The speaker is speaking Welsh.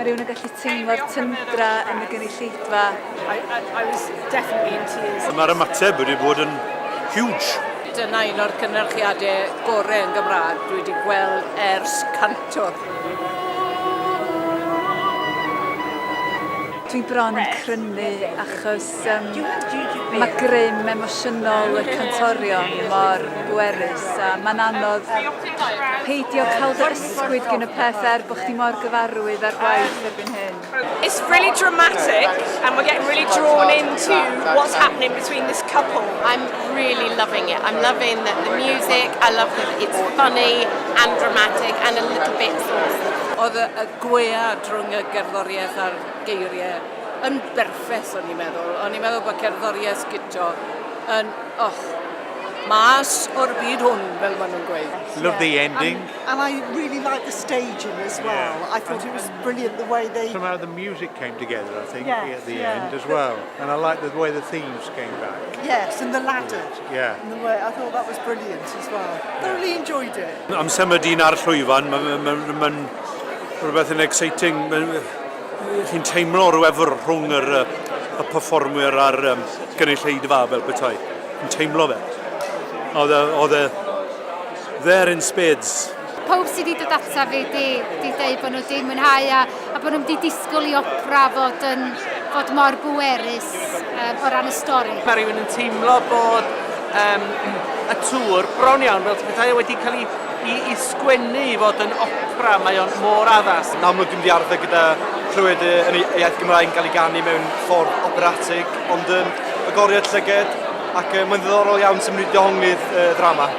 Mae rhywun yn gallu teimlo'r tyndra yn y gynulleidfa. I, I, I was definitely in tears. Mae'r ymateb wedi bod yn huge. Dyna un o'r cynyrchiadau gorau yn Gymraeg dwi wedi gweld ers cantor. Dwi'n bron yn crynu achos um, mae grym emosiynol y cantorion mor bwerus a mae'n anodd peidio cael dy ysgwyd gyn y peth er bod chdi mor gyfarwydd â'r gwaith erbyn hyn. It's really dramatic and we're getting really drawn into what's happening between this couple. I'm really loving it. I'm loving the, the music, I love that it's funny and dramatic and a little bit saucy. Oedd y, y gwead rhwng y gerddoriaeth a'r geiriau yn berffeth o'n i'n meddwl. O'n i'n meddwl bod cerddoriaeth Guto yn, och, mas o'r byd hwn, fel maen nhw'n gweud. Love the ending. And I really liked the staging as well. Yeah. I thought it was brilliant the way they... Somehow the music came together, I think, Yes, at the yeah. end as well. And I like the way the themes came back. Yes, and the ladder. Yeah. And the way, I thought that was brilliant as well. Thoroughly enjoyed it. Amser mae dyn ar llwyfan, mae'n ma, ma, ma rhywbeth yn exciting. Ma, chi'n teimlo rhyw efr rhwng yr, y performwyr a'r um, gynulleidfa fel petai. Yn teimlo fe. Oedd e, oedd e there in spades. Pawb sydd wedi dod ata fi di, di dweud bod nhw wedi mwynhau a, a bod nhw wedi disgwyl i opera fod yn fod mor bwerus um, o ran y stori. Mae rhywun yn teimlo bod um, y tŵr bron iawn fel petai o wedi cael ei, i, i sgwennu i fod yn opera, mae o'n mor addas. Yn amlwg dwi'n di arfer gyda clywed y, yn ei iaith Gymraeg yn cael ei ganu mewn ffordd operatig, ond um, agoriad llyged ac um, mae'n ddiddorol iawn symud i dehongli'r uh, ddrama.